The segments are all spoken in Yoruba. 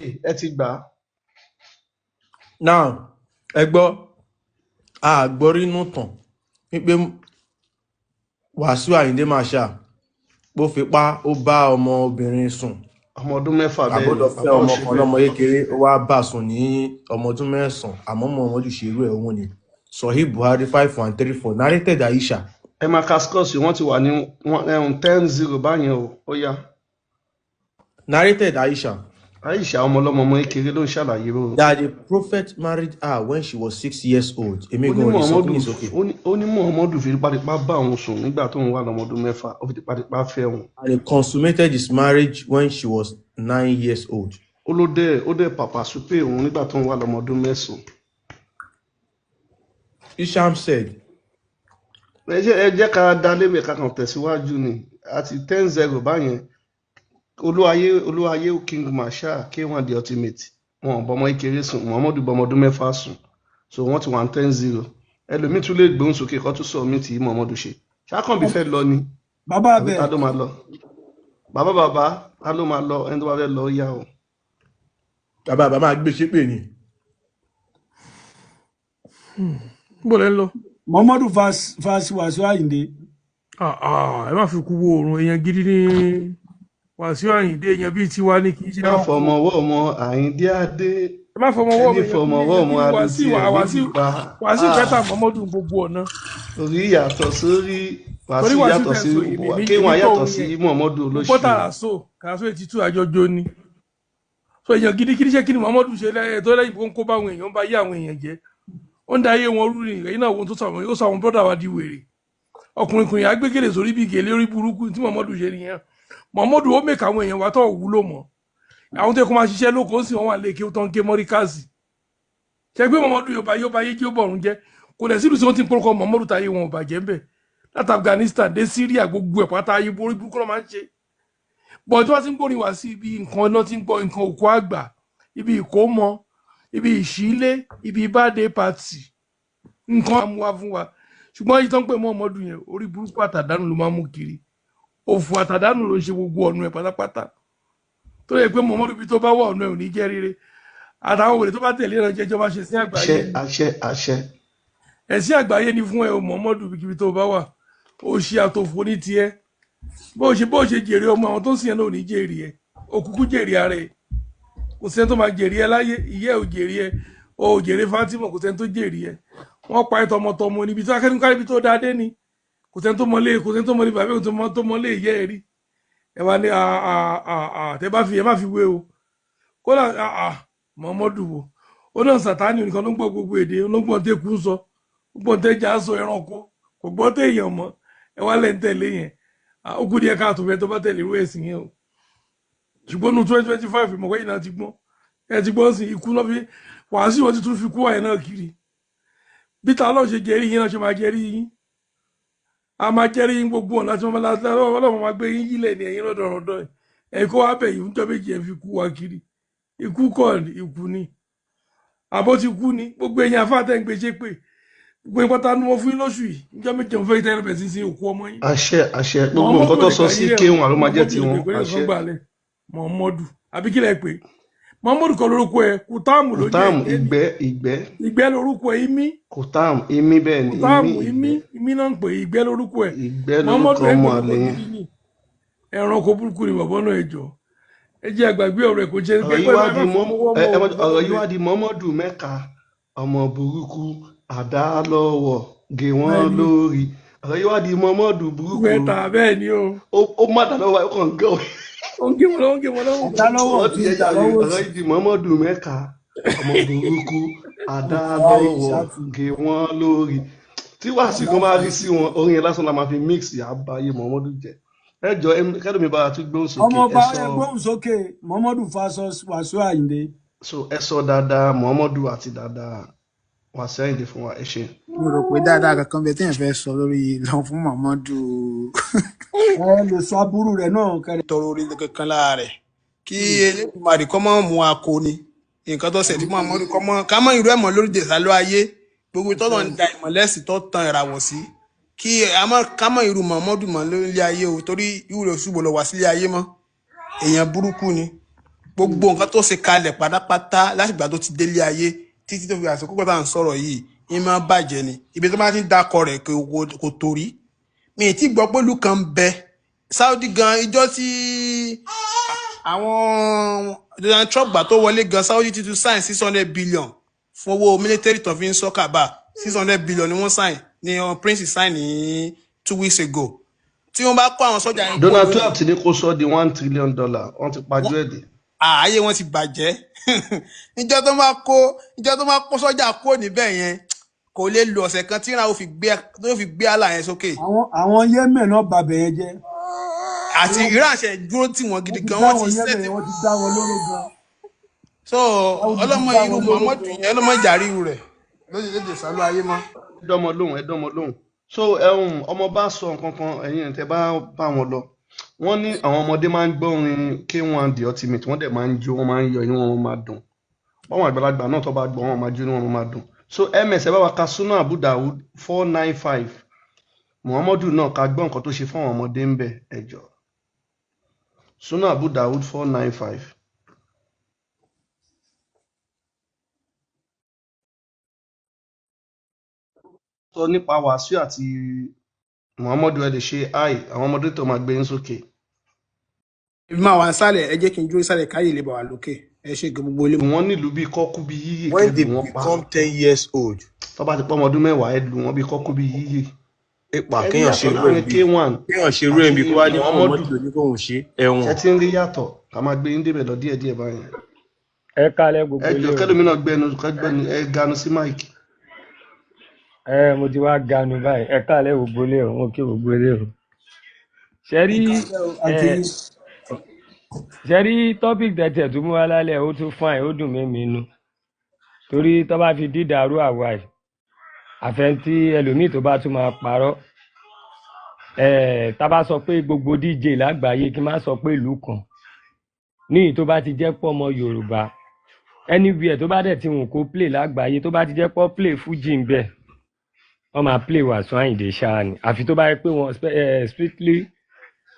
Ẹ ti gbà á. Now ẹ gbọ́, a gbọ́ rínú tàn wípé Wàsíù Àyìndé Marshal bó fipá ó bá ọmọbìnrin sùn. Ọmọ ọdún 6 bẹ́ẹ̀ àbó ni lọ fẹ́ bàbá ò ọmọ ṣe kan bẹ́ẹ̀. lọ́mọ kékeré, ó wá bá sùn ní ọmọ ọdún 9, àmọ́ Muhammadu ṣerú ẹ̀ òun ni. Sahih Buhari 5134 narrated Aisha. Ẹ máa ka scores, wọ́n ti wà ní 10-0 báyẹn o, ó yá. Narrated Aisha. Aisha ọmọ ọlọ́mọ, ọmọ kékeré ló ń ṣàlàyé o. That the prophet married her when she was 6 years old. Èmi Ó ní gan ò lè sọ Muhammadu kí ni sókè. Ó ní Muhammadu fi tipátipá bá òun sùn nígbà tóun wà lọ́mọ ọdún 6, ó fi tipátipá fẹ́ òun. And he consummated his marriage when she was 9 years old. Ó ló dẹ̀ ó dẹ̀ pàpà súpè òun nígbà tóun wà lọ́mọ ọdún 9. Isham said, Ẹ jẹ́ ká dá lébè, ká kàn tẹ̀síwájú ni àti 10-0 báyẹn. Olúwayé, Olúwayé King Marshal K1 the Ultimate, wọn ò bọmọ kékeré sùn, Muhammadu bọmọ ọdún 6 sùn, so wọ́n ti wà ní 10-0. Ẹlòmíì tún lè gbóhùn sókè kó tún sọ mí tí Muhammadu ṣe ṣákànbí fẹ́ lọ ni. Bàbá àbí abẹ ta ló máa lọ? Bàbá, bàbá, ta ló máa lọ? Ẹni tó bá fẹ́ lọ, ó yá o. Bàbá, bàbá máa gbé ṣépè ni. Níbo lẹ́ ń lọ? Muhammadu versus Wàsíù Àyìndé. Ah, ah, ẹ má fi kú wo oòrùn. Èèyàn gidi ní Wàsíù Àyìndé, èèyàn bíi tiwa ní, kì í ṣe Má ẹranko. fọmọ ọwọ́ ọmọ Àyìndé Adé. Ẹ má fọmọ ọwọ́ ẹni mi, èèyàn fọmọ gidi ọwọ́ èèyàn ọmọ gidi Wàsíù alùtí ẹ̀ Wàsíù nílùú pa. Wàsíù kẹta Muhammadu gbogbo ọ̀nà. Orí yàtọ̀ sórí. Torí Wàsíù Wàsíù yàtọ̀ tẹ̀ sí sọ, èmi èmi K1 èmi gbọ́ yàtọ̀ orin sí yẹn. Muhammadu Mo gbọ́ olóṣì. Tàràsó Tàràsó 82 àjọjọ ni. So èèyàn gidi kí ní ṣe, kí ni Muhammadu ṣe lẹ́yìn tó lẹ́yìn tó ń kó bá àwọn èèyàn, ń bá yé àwọn èèyàn jẹ́, ó ń da ayé wọn rú ni. Èyí náà wo tó sọ àwọn, ó sọ àwọn brọ́dà wa di wèrè. Ọkùnrin kùnrin agbégèlè sórí bí gèlè orí burúkú tí Muhammadu ṣe nìyẹn. Muhammadu ó mèkà àwọn èèyàn wa tó wúlò mọ́, àwọn tó yẹ kó máa ṣiṣẹ́ lóko ó sì wọ́n wà lè kí ó tán ké mọ́ríkàsì ṣe pé Muhammadu yóò bá yé kí ó bọ̀rùn jẹ́. Kò dẹ̀ sílùú tí wọ́n ti ń porúkọ Muhammadu táyé wọn ò bàjẹ́ ń bẹ̀, láti Afghanistan dé Syria, gbogbo ẹ̀ pátá, ayé borí burúkú ló máa ń ṣe bọ̀. Tí wọ́n ti ń gbórin wá sí ibi nǹkan náà, ti ń gbọ́ nǹkan òkú àgbà, ibi ìkómọ, ibi ìṣílé, ibi birthday party, nǹkan àmúwá fún wa. Ṣùgbọ́n èyí tó ń pè mọ́ ọmọdún yẹn, orí burúkú àtàdánù ló máa ń mú kiri, òfò àtàdánù ló ń ṣe gbogbo ọ̀nà ẹ̀ pátápátá. Tó yẹ pé Muhammadu ibi tó bá wà, ọ̀nà ẹ̀ ò ní jẹ́ rere, àtàwọn òwèrè tó bá tẹ̀lé ẹ̀rọ jẹjọ́ bá ṣe sí àgbáyé Àṣẹ. Ni Àṣẹ, àṣẹ. Ẹ̀sìn àgbáyé ni fún ẹ o. Muhammadu, ibikíbi tó bá wà, ó ṣe àtòfò ní tiẹ̀. Bó ṣe jèrè ọmọ àwọn tó ń sìn ẹ náà, ò ní jèrè ẹ, òkúkú jèrè ara ẹ. Kò sẹ́ni tó máa jèrè ẹ láyé. Ìyá ẹ ò jèrè ẹ, o ò jèrè Fatima, kò sẹ́ni tó jèrè ẹ. Wọ́n pa ẹ tọmọtọmọ níbi tí akẹ́kọ̀ọ́ ibi tó dáa dé ni. Kò sẹ́ni tó mọlé, kò sẹ́ni tó mọlé bàbá, kò tó mọlé ìyá ẹ rí. Ẹ wá ní tẹ bá fi ẹ má fi wé o. Kódà Muhammadu wo ó náà, Sàtánì nìkan ló ń gbọ́ gbogbo èdè, ló ń gbọ́ tẹ́kù ń sọ, ó gbọ́ tẹ́jà sọ, ẹranko kò gbọ́ téèyàn mọ́. Ẹ wá lẹ́ ń tẹ̀lé yẹn. Ó kú díẹ̀ káàtó fẹ́ tó bá tẹ̀lé irú ẹ̀sìn yẹn o. Ṣùgbọ́n nu 2025, ìmọ̀kọ́ yìí náà ti gbọ́n, ẹ ti gbọ́n sí ikú náà fi wàásù, wọn ti tún fi kú àyẹ̀ náà kiri. Bí ta Ọlọ́run ṣe jẹ́rí yín náà ṣe máa jẹ́rí yín, a máa jẹ́rí yín gbogbo ọ̀nà tí wọ́n máa Ọlọ́run máa gbé yín yílẹ̀ ní ẹ̀yìn rọ̀dọ̀rọ̀dọ̀ ẹ̀ kó wá bẹ̀ yìí fúnjọ́ méjì. Ẹ̀ fi kú wa kiri, ikú kọ́ ikú ni, àbó ti kú ni. Gbogbo ẹ̀yin afáàtẹ̀ ń gbé ṣe pé gbogbo yín pátá ni wọ́n fún yín lóṣù yìí, níjọ́ méje mo fẹ́ tẹ́lẹ̀ bẹ̀ sí sí òkú ọmọ yín. Àṣẹ, àṣẹ. Gbogbo nǹkan tó sọ sí K1 ló máa jẹ́ tiwọn, àṣẹ. Muhammadu àbí kílẹ̀ pé Muhammadu kọ́ lórúkọ ẹ̀, Kùtàmù ló jẹ́. Kùtàmù. Ìgbẹ́. Ìgbẹ́, ìgbẹ́. Ìgbẹ́ lórúkọ ẹ̀, imí. Kùtàmù, imí, bẹ́ẹ̀ ni. Kùtàmù. Imí. Imí, imí náà ń pè é, ìgbẹ́ lórúkọ ẹ̀. Ìgbẹ́ Muhammadu lórúkọ ẹ̀ ọmọ pé àlè yẹn. gidi ni, ẹranko burúkú ni bàbá náà. Ẹ jọ̀ọ́, ẹ jẹ́ àgbàgbé ọ̀rọ̀ ẹ̀, kò jẹ́ Ọ̀rọ̀ yìí pé wá ẹ di má mọ́ fọwọ́ ẹ mọ́ ọ̀rọ̀ yìí wá di Muhammadu mẹ́ka, ọmọ burúkú, àdá lọ́wọ́ gé wọ́n Bẹ́ẹ̀ ni. lórí. Ọ̀rọ̀ yìí wá di Muhammadu burúkú. Mẹ́ta, bẹ́ẹ̀ ni o. Ó má dà lọ́wọ́, ó kàn gé ọ. Ó ń gé wọn lọ́wọ́, ó ń gé wọn lọ́wọ́. Àdá lọ́wọ́ Wọ́n ti ọ̀tún, yẹ ìdá jáde. lọ́wọ́ Ọ̀rọ̀ òsì. yìí di Muhammadu mẹ́ka, ọmọ burúkú, àdá lọ́wọ́ gé wọ́n lórí. Tí wàásù kan bá rí sí wọn, orin yẹn lásán la máa fi mix àbáyé Muhammadu jẹ. Ẹ jọ, kẹlòmí bá wa tún gbóhùn sókè. Ọmọ Ẹ ọba sọ ẹ gbóhùn sókè, Muhammadu versus Wàsíù Àyìndé. So ẹ sọ dáadáa Muhammadu àti dáadáa Wàsíù Àyìndé fún wa, ẹ ṣe. Mo rò pé dáadáa kankan bẹ téèyàn fẹ́ sọ lórí lọ fún Muhammadu. Ẹ lè sọ aburú rẹ̀ náà kẹrẹ. Tọrọ orí kankan lára rẹ̀ kí Elédùmarè kọ́ mọ́ mú akọ ni nǹkan tó ṣẹ̀ tí Muhammadu kọ́ mọ́ ká mọ́ irú ẹ̀ mọ́ lórí dèsálọ́ ayé gbogbo tọ́lọ̀ ń da ìmọ̀lẹ́sì tó tan ìràwọ̀ sí kí a mọ́ ká mọ́ irú Muhammadu mọ́ lórí ayé o, torí irú rẹ̀ ṣùgbọ́n lọ wá sílé ayé mọ́, èèyàn burúkú ni. Gbogbo nǹkan tó ṣe kalẹ̀ pátápátá látìgbà tó ti délé ayé títí tó fi àsìkò tá à ń sọ̀rọ̀ yìí ń máa bàjẹ́ ni. Ibi tó bá ti ń dakọ̀ rẹ̀ kò torí. Mi ì tí gbọ́ pé ìlú kan ń bẹ Saudi gan, ìjọ tí àwọn Donald Trump gbà tó wọlé gan, Saudi ti tún sign 600 billion fún owó military tó fi ń sọ Kaaba. 600 billion ni wọ́n sign, ni Prince sign ní 2 weeks ago, tí wọ́n bá kó àwọn sọ́jà yẹn kúrò Donald lórí Trump ti ní kó sọ di $1 trillion, wọ́n ti pajú ẹ̀ dé. Ààyè wọn ti bàjẹ́. Níjọ́ tó bá kó sọ́jà kúrò níbẹ̀ yẹn, kò lè lo ọ̀sẹ̀ kan tí ìran tó fi gbé àlà yẹn sókè. Àwọn Yemen náà bàbẹ̀ yẹn jẹ́. Àti Wọ́n Iran ṣe dúró tì wọ́n gidi ti gan, dá wọ́n wọn ti Yemen sẹ́tì. yẹn, wọ́n ti dá wọn lóró gan. So Saudi ti ọlọ́mọ dá irú wọn lóró Muhammadu gan. yẹn, ọlọ́mọ ìjàrí irú rẹ̀ lóde lóde sálú ayé mọ́. Ẹ dánmọ lóhùn, ẹ dánmọ lóhùn. So ọmọ bá sọ nǹkan kan, ẹ̀yin tẹ́ bá bá wọn lọ, wọ́n ní àwọn ọmọdé máa ń gbọ́ orin K1 The Ultimate, wọ́n dẹ̀ máa ń jó, wọ́n máa ń yọ, inú wọn máa dùn. Báwọn àgbàlagbà náà tó bá gbọ́, wọn máa jó, inú wọn máa dùn. So ms, ẹ bá wa ka Sunan Abu Dawud 495, Muhammadu náà, ká gbọ́ nǹkan tó ṣe fún àwọn ọmọdé ń bẹ̀. Ẹ jọ̀ọ́, Sunan Abu Dawud 495. Sọ nípa Wàsíù àti Muhammadu, ẹ lè ṣe ai àwọn ọmọdé tó máa gbé yín sókè. Ibi máa wà sálẹ̀, ẹ jẹ́ kí n dúró sálẹ̀ káyè lè bà wá lókè. Ẹ ṣe gan gbogbo ilé. Lù wọ́n nílùú bíi kọ́kú bíi yíyè, When kẹ́ they lù wọ́n pa. become 10 years old, Tó bá ti pọ́ ọmọ ọdún 10, ẹ lù wọ́n bíi kọ́kú bíi yíyè. Ipa Ẹ rí kéèyàn ṣe yàtọ̀ irú ẹ̀ láàrin bí K1 kéèyàn ṣe irú àti ẹ̀ bí kó wá ní Muhammadu. Muhammadu ló ní kóun ṣe Ṣe ẹ̀wọ̀n. ti ń rí yàtọ̀? Ká máa gbé yín débẹ̀ lọ díẹ̀díẹ̀ báyẹn. Ẹ kálẹ́ gbogbo Ẹ ilé jọ, o. kẹlòmínà gbẹnu kẹgbẹnu, ẹ ganu sí máìkì. Ẹ mo ti wá ganu báyìí. Ẹ kálẹ́ gbogbo ilé o, mo kí gbogbo ilé o. Ṣe Ẹ rí káalẹ́ o, ẹ àti yín. Ṣe rí topic tẹ̀tẹ̀ tó mú wá lálẹ́, ó tún fine, ó dùn mí inú torí tó bá fi dídàrú àwa yìí, àfẹn tí ẹlòmíì tó bá tún máa parọ́. Ẹ tá bá sọ pé gbogbo DJ lágbàáyé, kí n má sọ pé ìlú kan níyì, tó bá ti jẹ́ pọ̀ ọmọ Yorùbá anywhere tó bá dẹ̀ ti wù kó play lágbàáyé, tó bá ti jẹ́ pọ̀ play fújì ń bẹ̀, wọ́n máa play Wàsíù Àyìndé ṣáá ni. Àfi tó bá yẹ pé wọ́n strictly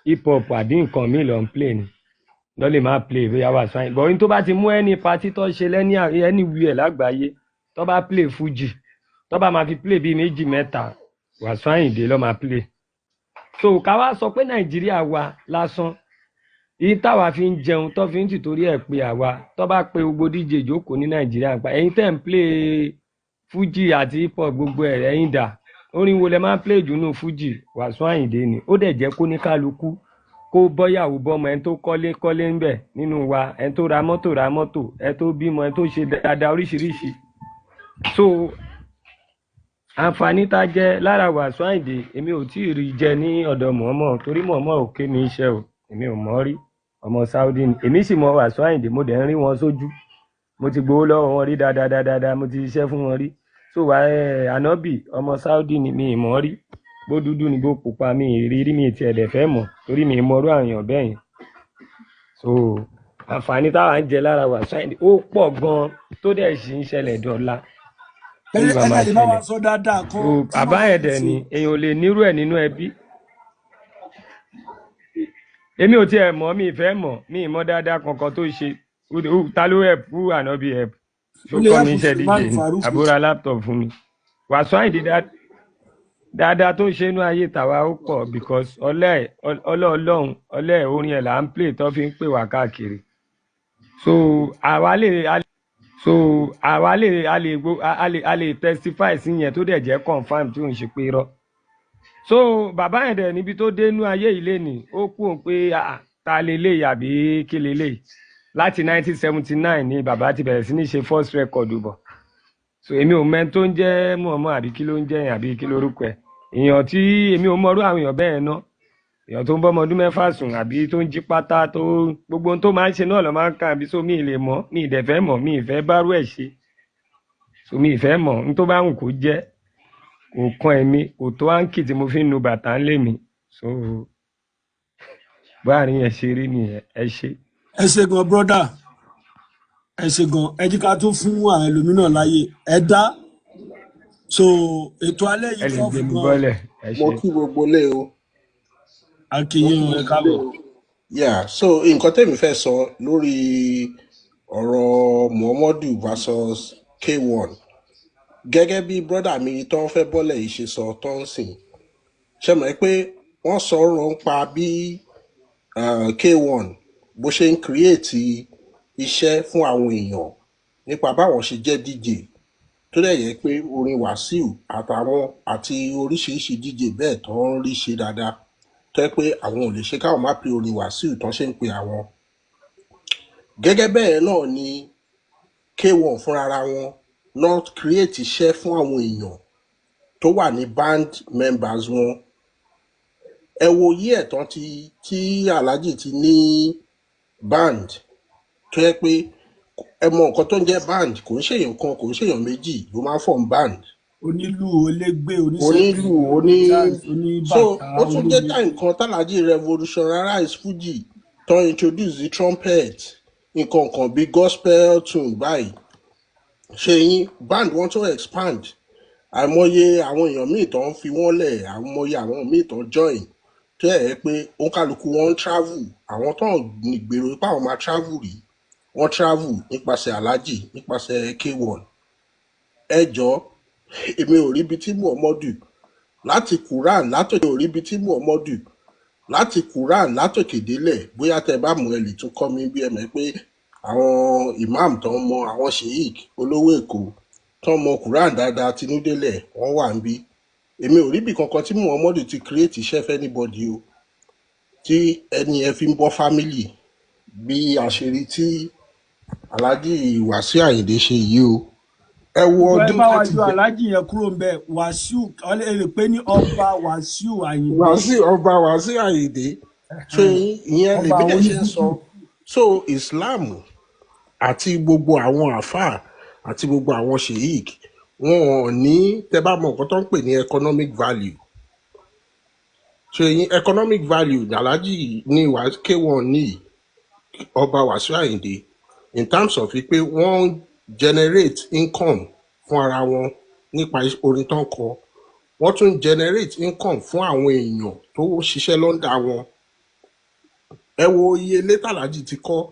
hip hop àbí nǹkan míì ló ń play ni lọ́ lè máa play bóyá Wàsíù Àyìndé. But ní tó bá ti mú ẹni party tó ṣe lẹ́ní anywhere lágbàáyé, tó bá play fújì, tó bá máa fi play bíi méjì mẹ́ta, Wàsíù Àyìndé ló máa play. So ká wá sọ pé Nàìjíríà wa lásán èyí táwa fi ń jẹun, tó fi ń tìtorí ẹ̀ pé àwa tó bá pe gbogbo DJ jókòó ní Nàìjíríà pa, ẹ̀yin tẹ́ ń play fújì àti hip hop gbogbo ẹ̀, ẹ̀yin dà, orin wo lẹ máa ń play jù nínú fújì? Wàsíù Àyìndé ni. Ó dẹ̀ jẹ́ kó ní kálukú kó bọ́yàwó bọ́mọ, ẹni tó kọ́lé kọ́lé ń bẹ̀ nínú wa, ẹni tó ra mọ́tò ra mọ́tò, ẹni tó bímọ, ẹni tó ṣe dáadáa oríṣiríṣi. So àǹfààní tá a jẹ lára Wàsíù Àyìndé, èmi ò tí ì rí jẹ ní ọ̀dọ̀ mọ̀ọ́mọ̀, torí mọ̀ọ́mọ̀ ò ké mi iṣẹ́ o, èmi ò mọ̀ rí. Ọmọ Saudi ni èmi, sì mọ Wàsíù Àyìndé, mo dẹ̀ ń rí wọn sójú, mo ti gbowó lọ́wọ́ wọn rí dáadáa dáadáa, mo ti ṣiṣẹ́ fún wọn rí. So wà ẹ ànábì ọmọ Saudi ni, mi ì mọ̀ rí, bó dúdú ni bó pupa, mi ì rí rí, mi ì tiẹ̀ dẹ̀ fẹ́ mọ̀ torí mi ì mọrú àwọn èèyàn bẹ́ẹ̀ yẹn. So àǹfààní táwa ń jẹ lára Wàsíù Àyìndé ó pọ̀ gan-an, tó dẹ̀ sì ń ṣẹlẹ̀ dọ̀la, Ẹ ó sì máa ẹ máa lè bá wa ṣẹlẹ̀. sọ dáadáa So kan tí bàbá yẹn Muhammadu dẹ̀ ṣe. ni èèyàn ò lè nírú ẹ̀ nínú ẹbí. Èmi ò tiẹ̀ mọ̀, mi ì fẹ́ mọ̀, mi ì mọ̀ dáadáa kankan tó ṣe. Ta ló help? Who ànábì help? Ó Ṣó lè kọ́ mi help iṣẹ́ DJ Suleiman ni Farouk. àbúrò laptop fún mi? Wàsíù Àyìndé dáadáa tó ṣe inú ayé tàwa ó pọ̀, because ọlẹ́ ọlọ́ọ̀lọ́hún ọlẹ́ orin ẹ̀ là ń play tó fi ń pè wá káàkiri. So àwa lè a so àwa lè a lè gbo a lè a lè testify sí yẹn, tó dẹ̀ jẹ́ confam tí ò ń ṣe pé irọ́. So bàbá yẹn dẹ̀ níbi tó dé inú ayé yìí lénìí, ó kú òun pé ah, ta leléyìí àbí kí leléyìí. Láti 1979 ni bàbá ti bẹ̀rẹ̀ sí ní ṣe first record bọ̀. So èmi ò mẹ́ni tó ń jẹ́ mọ̀ọ́mọ́ àbí kí ló ń jẹ́ yẹn àbí kí lórúkọ ẹ̀. Èèyàn tí èmi ò mọrú àwọn èèyàn bẹ́ẹ̀ ná, èèyàn tó ń bọ́mọ ọdún 6 sùn àbí tó ń jí pátá, tó gbogbo ohun tó máa ń ṣe náà ló máa ń kàn àbí. So mi ì lè mọ̀, mi ì dẹ̀ fẹ́ mọ̀, mi ì fẹ́ bárú ẹ̀ ṣe. So mi ì fẹ́ mọ̀ n tó bá wù kó jẹ́, kò kan èmi, kò tó áǹkì tí mo fi ń nu bàtà ńlé mi. So báàrin yẹn ṣe rí nìyẹn. Ẹ ṣe. Ẹ ṣe gan brother, ẹ ṣe gan. Ẹ jí ká tún fún àwọn ẹlòmíràn láàyè ẹ dá. So ètò alẹ́ Ẹ yìí lè tọ́fù gbé mi gan. bọ́lẹ̀. Ẹ Mo ṣe. kí gbogbo ilé o. A kí Mo yín kí o, ẹ gbogbo ilé káàbọ̀. o. Yeah, so nǹkan tẹ́mi fẹ́ sọ lórí ọ̀rọ̀ Muhammadu versus K1, gẹ́gẹ́ bí brọ́dà mi tó ń fẹ́ bọ́lẹ̀ yìí ṣe sọ tó ń sìn, ṣe mọ̀ pé wọ́n sọ̀rọ̀ ń pa bí K1 bó ṣe ń create iṣẹ́ fún àwọn èèyàn nípa báwọn ṣe jẹ́ DJ, tó dẹ̀ yẹ pé orin Wàsíù àtàwọn àti oríṣiríṣi DJ bẹ́ẹ̀ tó ń rí ṣe dáadáa, tó yẹ pé àwọn ò lè ṣe káwọn má pe orin Wàsíù tó ṣe ń pe àwọn. Gẹ́gẹ́ bẹ́ẹ̀ náà ni K1 fúnra wọn not create iṣẹ́ fún àwọn èèyàn tó wà ní band members wọn. Ẹ wo yí ẹ̀tàn ti tí Alhaji ti ní band, tó yẹ pé ẹ mọ nǹkan tó ń jẹ́ band, kò ń ṣèyàn kan, kò ń ṣèyàn méjì ló máa ń form band. Onílù, olégbé, oníṣẹ̀kẹ̀, Onílù, oní jazz, so oníbàtà, ó tún jẹ́ olómi. Time kan tàlàjì revolutionize Fuji tó introduce the trumpet, nǹkan kan bíi gospel tune báyìí, ṣe yín band wọn tó expand, àìmọye àwọn èèyàn míì tó ń fi wọ́n lẹ̀, àìmọye àwọn míì tó ń join, tó yẹ pé òǹkàlùkù wọn ń travel, àwọn tó ń gbèrò pé àwọn máa travel rí, wọ́n travel nípasẹ̀ Alhaji, nípasẹ̀ K1. Ẹ jọ, èmi ò ríbi tí Muhammadu láti Quran látòkè, ò ríbi tí Muhammadu láti Quran látòkè délẹ̀. Bóyá tẹ bá mọ̀, ẹ lè tún kọ́ mi bí ẹ mọ̀ pé àwọn imam tó ń mọ, àwọn sheik olówó Èkó tó ń mọ Quran dáadáa tinúdélẹ̀, wọ́n wà ń bí. Èmi ò ríbi kankan tí Muhammadu ti create iṣẹ́ fẹ́ anybody o, tí ẹni ẹ fi ń bọ́ family bí àṣírí tí Alhaji Wàsíù Àyìndé ṣe yìí o. Ẹ wo Ìjọ ẹ ọdún bá wa láti yọ bẹ Aláàjì yẹn kúrò ń bẹ. Wàsíù, ẹ lè pè ní Ọba Wàsíù Àyìndé. Wàsíù, Ọba Wàsíù Àyìndé, ṣé ìyẹn Ọba lèmi àwọn dẹ̀ ṣe ń sọ. onífújì. So Islam àti gbogbo àwọn àáfàá àti gbogbo àwọn sheik, wọn ò ní, tẹ bá mọ nǹkan tó ń pè ní economic value, ṣe yín economic value Alhaji ní K1 ní Ọba Wàsíù Àyìndé, in terms of pé wọ́n ń generate income fún ara wọn nípa orin tó ń kọ, wọ́n tún generate income fún àwọn èèyàn tó ṣiṣẹ́ lọ́ndà wọn. Ẹ wo iye ilé tàlàjì ti kọ́,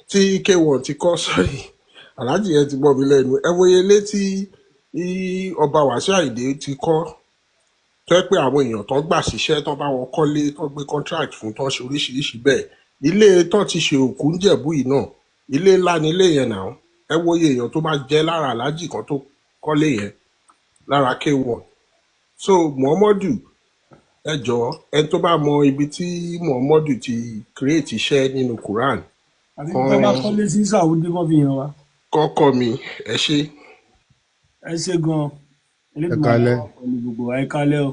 tí K1 ti kọ́, sorry, Alhaji yẹn ti gbọ́ mi lẹ́nu. Ẹ wo iye ilé tí Ọba Wàsíù Àyìndé ti kọ́, tó yẹ pé àwọn èèyàn tó gbà síṣẹ́, tó bá wọn kọ́lé, tó gbé contract fún, tó ṣe oríṣiríṣi bẹ́ẹ̀. Ilé tó ti ṣe òkú ń Jẹ̀bú yìí náà, ilé ńlá ni ilé yẹn náà. Ẹ wo iye èèyàn tó máa jẹ́ lára Alhaji kan tó kọ́lé yẹn lára K1. So Muhammadu, ẹ jọ̀ọ́, ẹni tó bá mọ ibi tí Muhammadu ti create iṣẹ́ nínú Quran, Àbí bí wọ́n bá kan kọ́lé sí Saudi, wọ́n fi hàn wá. Kọ́kọ́ mi, ẹ ṣé. Ẹ ṣe gan. Ẹ Elédùmarè kalẹ́. á wà pẹ̀lú gbogbo wa. Ẹ kálẹ́ o.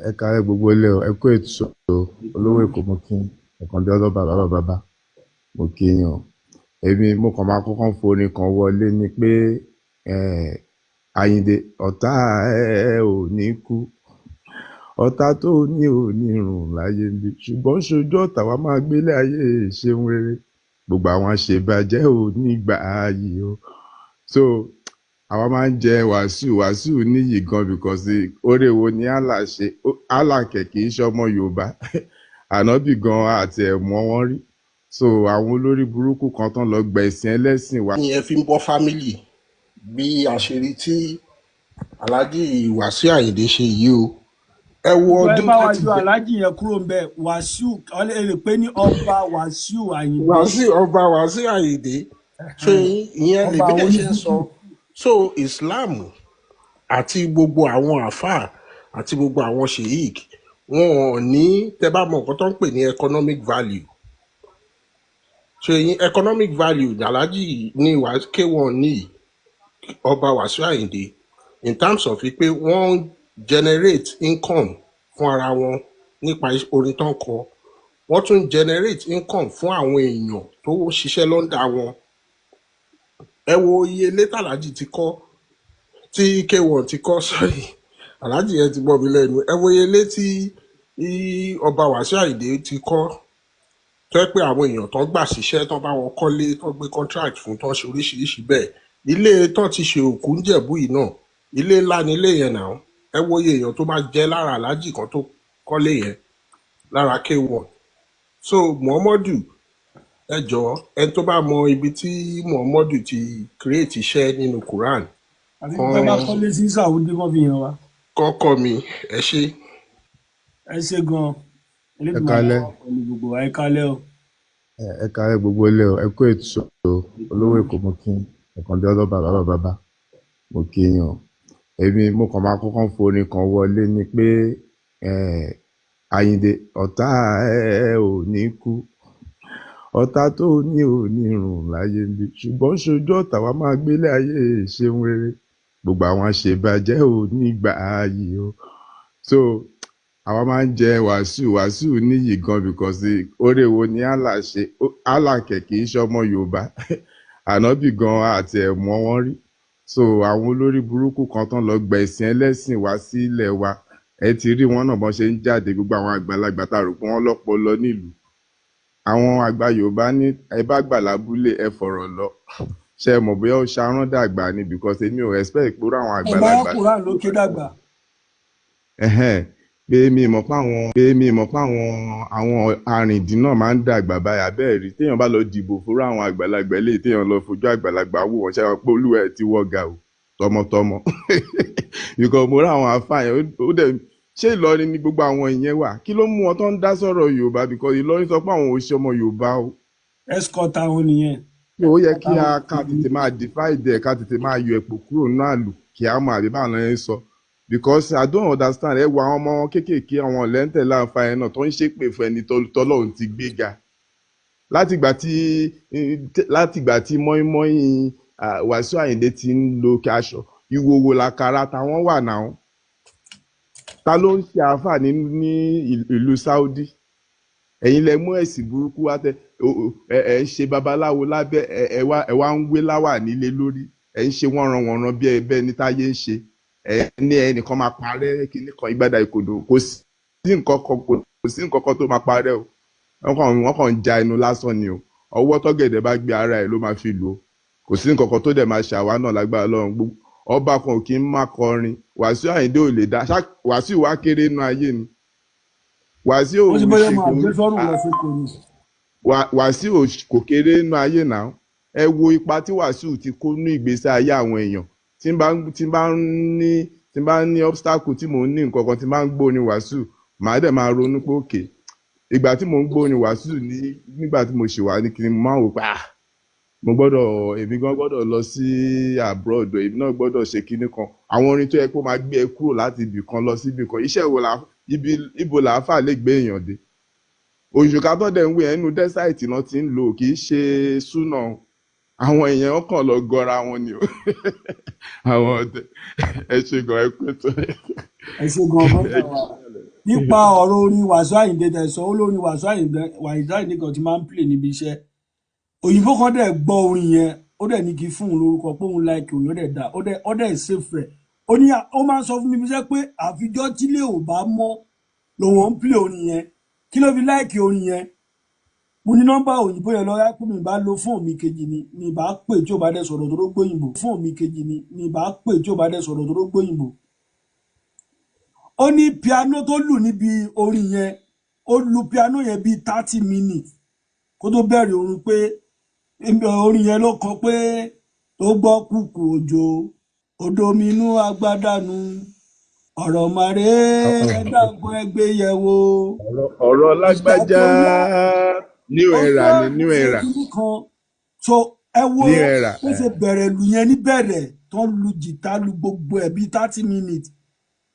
Ẹ kalẹ́ gbogbo ilé o, ẹ kú ètò o. Olówó Èkó, mo kí ẹ̀kan bí ọlọ́ba bàbá bàbá, mo kí yín o. Èmi mo kàn máa kọ́kọ́ forin kan wọlé ni pé Àyìndé, ọ̀tá ẹ ò ní kú, ọ̀tá tó ní ò ní rùn láyé ń bí, ṣùgbọ́n ṣojú ọ̀tá wa máa gbélé ayé ṣeun rere, gbogbo àwọn àṣebàjẹ́ ò ní gbà ààyè o. So àwa máa ń jẹ Wàsíù, Wàsíù níyì gan, because oore wo ni Allah ṣe? Allah kẹ̀ kì í ṣe ọmọ Yorùbá, ànábì gan àti ẹ̀mọ́ wọn rí. So àwọn olórí burúkú kan tán lọ gbẹ̀sìn ẹlẹ́sìn wa. Ni ẹ fi ń bọ́ family bí àṣírí tí Alhaji Wàsíù Àyìndé ṣe yìí o. Ẹ wo Ìjọ ẹ ọdún bá wa láti yọ bẹ Aláàjì yẹn kúrò ń bẹ. Wàsíù, ẹ lè pè ní Ọba Wàsíù Àyìndé. Wàsíù, Ọba Wàsíù Àyìndé, ṣé ìyẹn Ọba lèmi àwọn dẹ̀ ṣe ń sọ. onífújì. So Islam àti gbogbo àwọn àáfàá àti gbogbo àwọn sheik, wọn ò ní, tẹ bá mọ nǹkan tó ń pè ní economic value, ṣe yín economic value Alhaji ní K1 ní Ọba Wàsíù Àyìndé, in terms of pé wọ́n ń generate income fún ara wọn nípa orin tó ń kọ, wọ́n tún generate income fún àwọn èèyàn tó ṣiṣẹ́ lọ́ndà wọn. Ẹ wo iye ilé tàlàjì ti kọ́, tí K1 ti kọ́, sorry, Alhaji yẹn ti gbọ́ mi lẹ́nu. Ẹ wo iye ilé tí Ọba Wàsíù Àyìndé ti kọ́, tó yẹ pé àwọn èèyàn tó gbà síṣẹ́, tó bá wọn kọ́lé, tó gbé contract fún, tó ṣe oríṣiríṣi bẹ́ẹ̀. Ilé tó ti ṣe òkú ń Jẹ̀bú yìí náà, ilé ńlá ni ilé yẹn náà. Ẹ wo iye èèyàn tó máa jẹ́ lára Alhaji kan tó kọ́lé yẹn lára K1. So Muhammadu, ẹ jọ̀ọ́, ẹni tó bá mọ ibi tí Muhammadu ti create iṣẹ́ nínú Quran, Àti pé bá kán kọ́lé sí Saudi kan fi hàn wá. kọ́kọ́ mi, ẹ ṣé. Ẹ ṣe gan. Ẹ Elédùmarè á kalẹ́. wà pẹ̀lú gbogbo wa. Ẹ kalẹ́ o. Ẹ kalẹ́ gbogbo ilé o, ẹ kú ètò o. Olówó Èkó, mo kí ẹ̀kan bí ọlọ́ba bàbá bàbá, mo kí yín o. Èmi mo kàn máa kọ́kọ́ forin kan wọlé ni pé Àyìndé, ọ̀tá ẹ ò ní kú, ọ̀tá tó ní ò ní rùn láyé ń bí, ṣùgbọ́n ṣojú ọ̀tá wa máa gbélé ayé ṣeun rere, gbogbo àwọn àṣebàjẹ́ ò ní gbà ààyè o. So àwa máa ń jẹ Wàsíù, Wàsíù níyì gan, because oore wo ni Allah ṣe? Allah kẹ̀ kì í ṣọmọ Yorùbá, ànábì gan àti ẹ̀mọ́ wọn rí. So àwọn olórí burúkú kan tán lọ gba ẹ̀sìn ẹlẹ́sìn wá sílẹ̀ wa, ẹ ti rí wọn náà bọ́n ṣe ń jáde. Gbogbo àwọn àgbàlagbà tá a rò pé wọ́n lọ́pọlọ nílùú, àwọn àgbà Yorùbá ní ẹ bá gbà lábúlé ẹ fọ̀rọ̀ lọ, ṣe mọ̀ bóyá ó ṣarán dàgbà ni, because èmi ò expect pé irú àwọn Ẹ bá àgbàlagbà Quran ló ké dàgbà. ẹhẹ́n, pé mi mọ̀ pé àwọn arìndín náà máa ń dàgbà báyà bẹ́ẹ̀ rí. Téèyàn bá lọ dìbò fúnra àwọn àgbàlagbà eléyìí, téèyàn lọ fojú àgbàlagbà wò wọ́n, ṣe wọn pé olúwa ẹ̀ ti wọ́ ga o tọmọtọmọ, because mo rí àwọn àfààyàn ó dẹ̀ ṣé Ìlọrin ni gbogbo àwọn ìyẹn wà? Kí ló mú wọn tó ń dá sọ̀rọ̀ Yorùbá? Because Ìlọrin sọ pé àwọn ò ṣe ọmọ Yorùbá o. Escort àwọn nìyẹn. So ó yẹ kí Àtàwọn a ká tètè máa divide ẹ̀, ká tètè máa yọ ẹ̀pọ̀ kúrò nínú àlù kí á mọ àbí báwọn ẹ̀ ń sọ, because I don't understand. Ẹ wo àwọn ọmọ kéékèèké, àwọn ọ̀lẹ́ńtẹ̀ láǹfààní náà tó ń ṣépè fún ẹni tọ́lọ́run ti gbé ga látìgbà tí mọ́ínmọ́ín Wàsíù Àyìndé ti ń lo aṣọ ìwòwò làkàrà táwọn wà náà. Ta ló ń ṣe àáfà ní ìlú Saudi? Ẹ̀yin lẹ mú ẹ̀sìn burúkú wá, tẹ ẹ ń ṣe babaláwo lábẹ́ ẹ, ẹ wá ń wé láwà nílé lórí, ẹ ń ṣe wọ́nranwọ̀nran bí ẹ bẹ́ẹ̀ ní táyé ń ṣe. Ẹ ní ẹnìkan máa parẹ́ kíní kan ìgbádà ìkòdò, kò sí nǹkan kan, kò sí nǹkan kan tó máa parẹ́ o. Wọ́n kàn ń ja ẹnu lásán ni o. Ọwọ́ tọ́gẹ̀dẹ̀ bá gbé ara ẹ̀ ló máa fi lò ó. Kò sí nǹkan kan tó dẹ̀ máa ṣàwa náà lágbára Ọlọ́run. Gbogbo ọba kan ò kí ń má kọrin. Wàsíù Àyìndé ò lè dá Wàsíù wá kéré nínú ayé ni. Wàsíù Wọ́n ti ò bóyá ṣe máa kò gbé sọ́rùn lọ sóko ni. Wàsíù kò kéré nínú ayé náà. Ẹ wo ipa tí Wàsíù ti kó ní ìgbésí ayé àwọn èèyàn. Tí n bá ń ní obstacle, tí mò ń ní nǹkan kan, tí n bá ń gbórin Wàsíù, màá dẹ̀ máa ronú pé òkè ìgbà tí mò ń gbórin Wàsíù ní nígbà tí mo ṣì wà ní kiri, mo máa ń wò pé ah, mo gbọ́dọ̀, èmi gan gbọ́dọ̀ lọ sí abroad, èmi náà gbọ́dọ̀ ṣe kinní kan. Àwọn orin tó yẹ kó máa gbé ẹ kúrò láti ibì kan lọ sí ibì kan, iṣẹ́ wo la ibi ibo làáfà lè gbé èèyàn dé? Òṣùkà tó dẹ̀ ń wé ẹnu dẹ́sáìtì náà ti ń lò, kì í ṣe súnà o. Àwọn èèyàn kàn lọ gọra wọn ni o, àwọn ọdẹ. Ẹ ṣe gan, ẹ kú ètò. Ẹ ṣe gan, brother wa. Nípa ọ̀rọ̀ orin Wàsíù Àyìndé tẹ́ sọ, ó lórin Wàsíù Àyìndé, Wàsíù Àyìndé kan ti máa ń play níbi iṣẹ́. Òyìnbó kan dẹ̀ gbọ́ orin yẹn, ó dẹ̀ ní kí fún un lórúkọ pé òun like òun, ó dẹ̀ dá ó dẹ̀ save rẹ̀. Ó ní ó máa ń sọ fún mi níbi iṣẹ́ pé àfijọ́ tílé ò bá mọ́ lòun ń play orin yẹn. Kí ló fi like orin yẹn? Mo ní nọ́mbà òyìnbó yẹn lọ́wọ́ pé mi bá lo fóònù mi kejì ni mi bá pè tí ò bá dẹ̀ sọ̀rọ̀ tó ló gbóyìnbó. Fóònù mi kejì ni mi bá pè tí ò bá dẹ̀ sọ̀rọ̀ tó ló gbóyìnbó. Ó ní piano tó lù níbi orin yẹn, ó lu piano yẹn bíi 30 minutes kó tó bẹ̀rẹ̀ orin, pé orin yẹn ló kọ pé tó gbọ́ kúkú òjò odò mi inú agbádànù ọ̀rọ̀ màrè, ẹ dákun ẹ gbé yẹ̀wò. Ọ̀rọ̀ Ìgbà lágbájá tó yá new ó era gbọ́ ni new ṣe era kinní kan. So ẹ wo new era. Bó ṣe bẹ̀rẹ̀ lù yẹn níbẹ̀rẹ̀ tó lu jìtá lu gbogbo ẹ̀ bíi 30 minutes.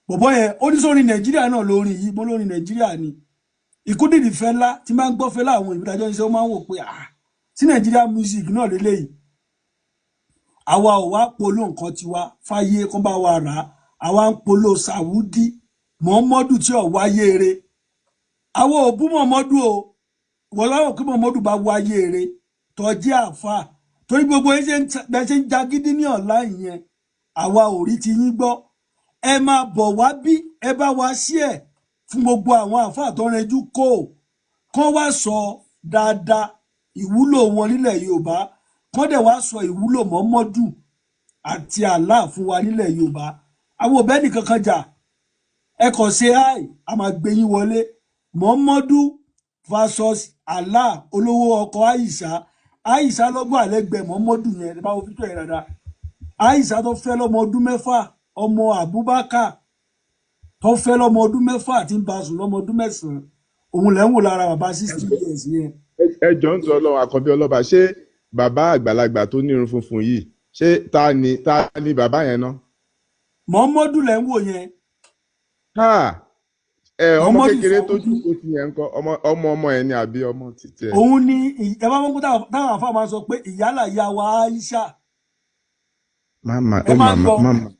Bọ̀bọ́ yẹn ó ní sórin Nàìjíríà náà lórin yìí, mo lórin Nàìjíríà ni. Ìkúdìdì Fẹlá tí máa ń gbọ́ Fẹlá, àwọn ìbídájọ́ iṣẹ́, ó máa ń wò pé ah, sí Nàìjíríà music náà lélẹ́yìí. Àwa ò wá polo nǹkan tiwa fáyé kán bá wa rà á, àwa ń polo Sàwúdí Mọ́mọ́dù tí ò wáyé re. Àwa ò bú Mọ́mọ́dù o. Wọ́n lọ́wọ́ kí Mọ́mọ́dù bá wáyé re tọ́jú àáfà, torí gbogbo yín ṣe ń bẹ́ ṣe ń jagídí ní ọ̀la yẹn, àwa ò rí ti yín gbọ́. Ẹ máa bọ̀ wá bí ẹ bá wa ṣí ẹ̀ fún gbogbo àwọn àáfà tó rẹjú kó kán wá sọ dáadáa ìwúlò wọn nílẹ̀ Yorùbá, kán dẹ̀ wá sọ ìwúlò Mọ́mọ́dù àti Allah fún wa nílẹ̀ Yorùbá. Àwọn òbẹ́ nìkan kan jà. Ẹ kàn ṣe áì, a máa gbé yín wọlé. Mọ́mọ́dù versus Allah olówó ọkọ Aisha. Aisha lọ́gbọ̀n àlẹ́gbẹ̀ẹ́ Muhammadu yẹn, ẹ bá wo fídíò yẹn dáadáa. Aisha tó fẹ́ lọ́mọ ọdún 6, ọmọ Abubakar tó fẹ́ lọ́mọ ọdún 6 tí ń bá sùn lọ́mọ ọdún 9, òun lẹ́ ń wò lára bàbá 60 years yẹn. Ẹ jọ ń sọ Ọlọ́run, àkànbí ọlọ́ba, ṣé bàbá àgbàlagbà tó nírun funfun yìí, ṣé ta ni bàbá yẹn ná? Muhammadu lẹ́ ń wò yẹn. Ha, ẹ ọmọ Muhammadu kékeré tó Saudi jókòó ti yẹn ń kọ́, ọmọ ọmọ ọmọ ẹ ní àbí ọmọ títí ẹ? Òun ni ẹ bá wọn kó táwọn àfa máa sọ pé ìyálà ìyá wa Aisha. Mama Ẹ ó máa ń màmá gbọ́ mama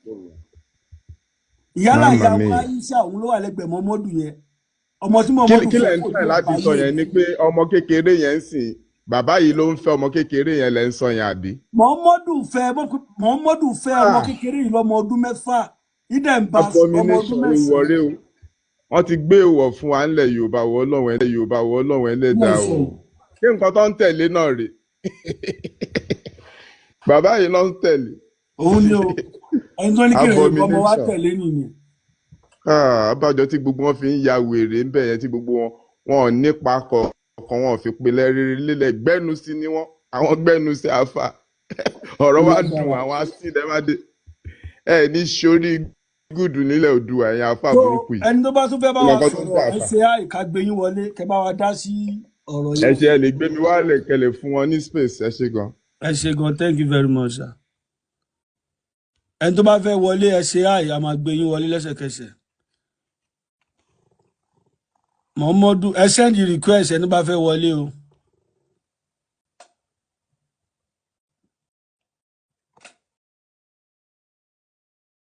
ìyálà mama ìyá mi. wa Aisha, òun ló wà lẹ́gbẹ̀ẹ́ Muhammadu yẹn, ọmọ tí Kí Muhammadu kí fẹ́ lẹ̀ ń kò try ní láti sọ àgbáyé. yẹn ni pé ọmọ kékeré yẹn ń sìn, bàbá yìí ló ń fẹ́ ọmọ kékeré yẹn lẹ́ ń sọ yẹn, àbí? Muhammadu fẹ́ ọmọ Ah, kékeré yìí lọ́mọ ọdún 6, ìdẹ̀ ń bá sùn lọ́mọ ọdún abomination 9. ìwọ̀rẹ́ o. Wọ́n ti gbé èèwọ̀ fún wa ńlẹ̀ Yorùbá, wọ Ọlọ́run ẹlẹ́ Yorùbá, wọ Ọlọ́run ẹlẹ́dàá o. Mẹ́sàn-án. Ṣé nǹkan tó ń tẹ̀lé náà rèé? Bàbá yìí ló ń tẹ̀lé. Òun ni o, ẹni tó ní kí ìrìn ọmọ wa Abomination. tẹ̀lé nìyẹn. Ah, abájọ tí gbogbo wọn fi ń ya wèrè ń bẹ̀ yẹn, tí gbogbo wọn wọn ò nípa kọ̀ọ̀kan, wọn ò fi pilẹ̀ rere lélẹ̀, gbẹ́nu sí ni wọ́n, àwọn gbẹ́nu sí àfà. Ọ̀rọ̀ wa dùn Lágbára. Àwọn asíndẹ́mádé ẹ ní sórí gùdù nílẹ̀ Oòduà, ẹ̀yìn àfà Tó burúkú yìí. ẹni tó bá tún fẹ́ bá Ìmọ̀ wa kan tó ń sọ̀rọ̀, tà ẹ àfà. ṣe àìká gbé yín wọlé kẹ bá wa dá sí ọ̀rọ̀ Ẹ yẹn. ṣe, ẹ lè gbé mi wálẹ̀ kẹlẹ̀ fún wọn ní space, ẹ ṣe gan. Ẹ ṣe gan, thank you very much, sir. Ẹni tó bá fẹ́ wọlé, ẹ ṣe àì, a máa gbé yín wọlé lẹ́sẹ̀kẹsẹ̀. Muhammadu, ẹ send request, ẹni bá fẹ́ wọlé o.